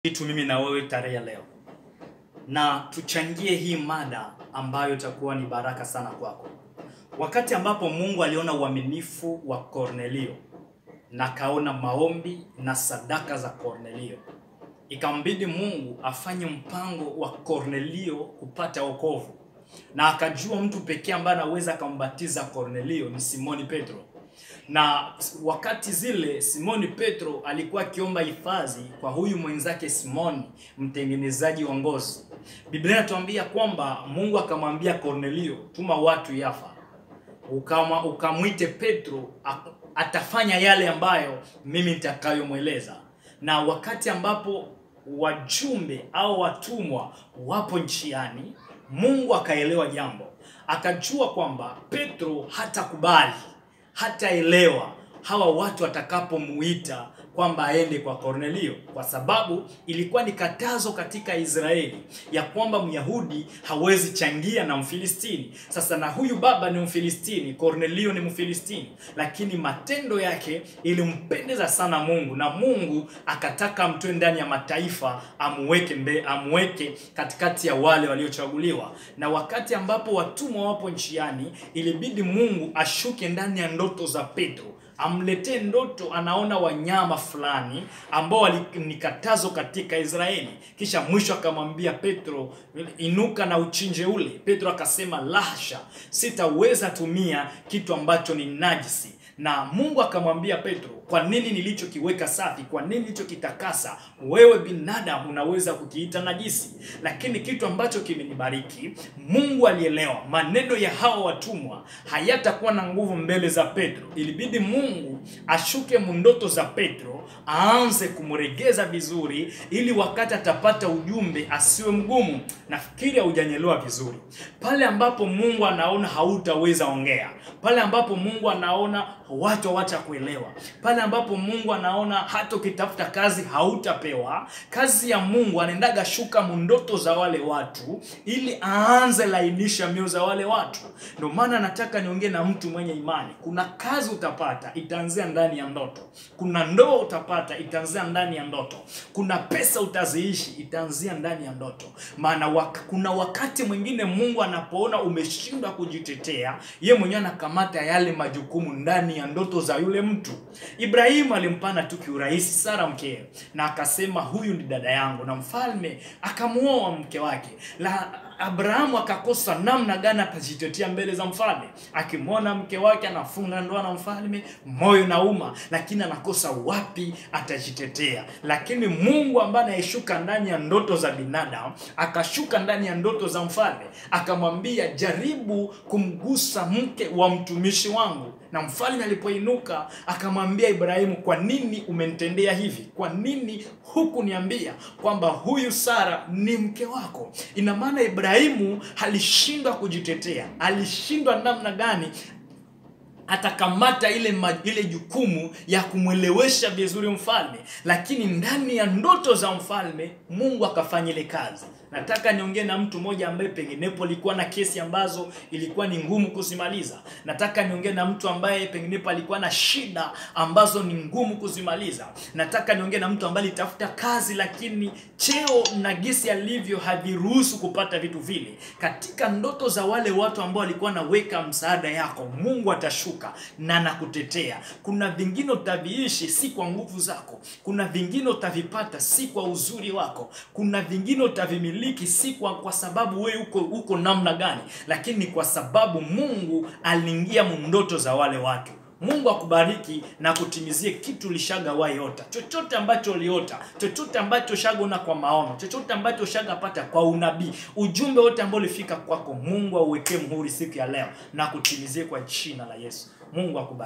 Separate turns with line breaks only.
Kitu mimi na wewe tarehe ya leo, na tuchangie hii mada ambayo itakuwa ni baraka sana kwako. Wakati ambapo Mungu aliona uaminifu wa Kornelio na kaona maombi na sadaka za Kornelio, ikambidi Mungu afanye mpango wa Kornelio kupata wokovu, na akajua mtu pekee ambaye anaweza kumbatiza Kornelio ni Simoni Petro. Na wakati zile Simoni Petro alikuwa akiomba hifadhi kwa huyu mwenzake Simoni, mtengenezaji wa ngozi. Biblia inatuambia kwamba Mungu akamwambia Kornelio, tuma watu Yafa, ukamwite Petro, atafanya yale ambayo mimi nitakayomweleza. Na wakati ambapo wajumbe au watumwa wapo njiani, Mungu akaelewa jambo, akajua kwamba Petro hatakubali, hataelewa hawa watu watakapomuita kwamba aende kwa Kornelio, kwa sababu ilikuwa ni katazo katika Israeli ya kwamba Myahudi hawezi changia na Mfilistini. Sasa na huyu baba ni Mfilistini, Kornelio ni Mfilistini, lakini matendo yake ilimpendeza sana Mungu, na Mungu akataka mtoe ndani ya mataifa, amuweke katikati ya wale waliochaguliwa. Na wakati ambapo watumwa wapo njiani, ilibidi Mungu ashuke ndani ya ndoto za Petro, amletee ndoto, anaona wanyama fulani ambao ni katazo katika Israeli. Kisha mwisho akamwambia Petro, inuka na uchinje ule. Petro akasema, lahasha, sitaweza tumia kitu ambacho ni najisi. Na Mungu akamwambia Petro, kwa nini nilichokiweka safi, kwa nini nilichokitakasa, wewe binadamu unaweza kukiita najisi? Lakini kitu ambacho kimenibariki, Mungu alielewa maneno ya hawa watumwa hayatakuwa na nguvu mbele za Petro. Ilibidi Mungu ashuke mundoto za Petro, aanze kumregeza vizuri, ili wakati atapata ujumbe asiwe mgumu. Nafikiri haujanielewa vizuri. Pale ambapo Mungu anaona hautaweza ongea, pale ambapo Mungu anaona watu hawatakuelewa, pale ambapo Mungu anaona hata ukitafuta kazi hautapewa, kazi ya Mungu anaendaga shuka mundoto za wale watu ili aanze lainisha mioyo za wale watu. Ndio maana nataka niongee na mtu mwenye imani. Kuna kazi utapata itaanzia ndani ya ndoto. Kuna ndoa utapata itaanzia ndani ya ndoto. Kuna pesa utaziishi itaanzia ndani ya ndoto. Maana kuna wakati mwingine Mungu anapoona umeshindwa kujitetea, yeye mwenyewe anakamata yale majukumu ndani ya ndoto za yule mtu. Ibrahimu alimpana tu kiurahisi Sara mkewe, na akasema huyu ni dada yangu, na mfalme akamuoa mke wake. La Abrahamu akakosa namna gani atajitetea mbele za mfalme. Akimwona mke wake anafunga ndoa na mfalme, moyo nauma, lakini anakosa wapi atajitetea. Lakini Mungu ambaye anayeshuka ndani ya ndoto za binadamu, akashuka ndani ya ndoto za mfalme, akamwambia jaribu kumgusa mke wa mtumishi wangu. Na mfalme alipoinuka akamwambia Ibrahimu, kwa nini umenitendea hivi? Kwa nini hukuniambia kwamba huyu Sara ni mke wako? Ina maana Ibrahimu alishindwa kujitetea. Alishindwa namna gani atakamata ile jukumu ya kumwelewesha vizuri mfalme. Lakini ndani ya ndoto za mfalme Mungu akafanya ile kazi. Nataka niongee na mtu mmoja ambaye penginepo alikuwa na kesi ambazo ilikuwa ni ngumu kuzimaliza. Nataka niongee na mtu ambaye penginepo alikuwa na shida ambazo ni ngumu kuzimaliza. Nataka niongee na mtu ambaye alitafuta kazi lakini cheo na gisi alivyo haviruhusu kupata vitu vile. Katika ndoto za wale watu ambao walikuwa naweka msaada yako, Mungu atashuka na nakutetea. Kuna vingine utaviishi si kwa nguvu zako. Kuna vingine utavipata si kwa uzuri wako. Kuna vingine utavimiliki si kwa sababu wewe uko namna gani, lakini kwa sababu Mungu aliingia mundoto za wale watu. Mungu akubariki na kutimizie kitu ulishagawahi ota. Chochote ambacho uliota, chochote ambacho ushagona kwa maono, chochote ambacho ushagapata kwa unabii, ujumbe wote ambao ulifika kwako, Mungu auwekee muhuri siku ya leo na kutimizie kwa jina la Yesu. Mungu akubariki.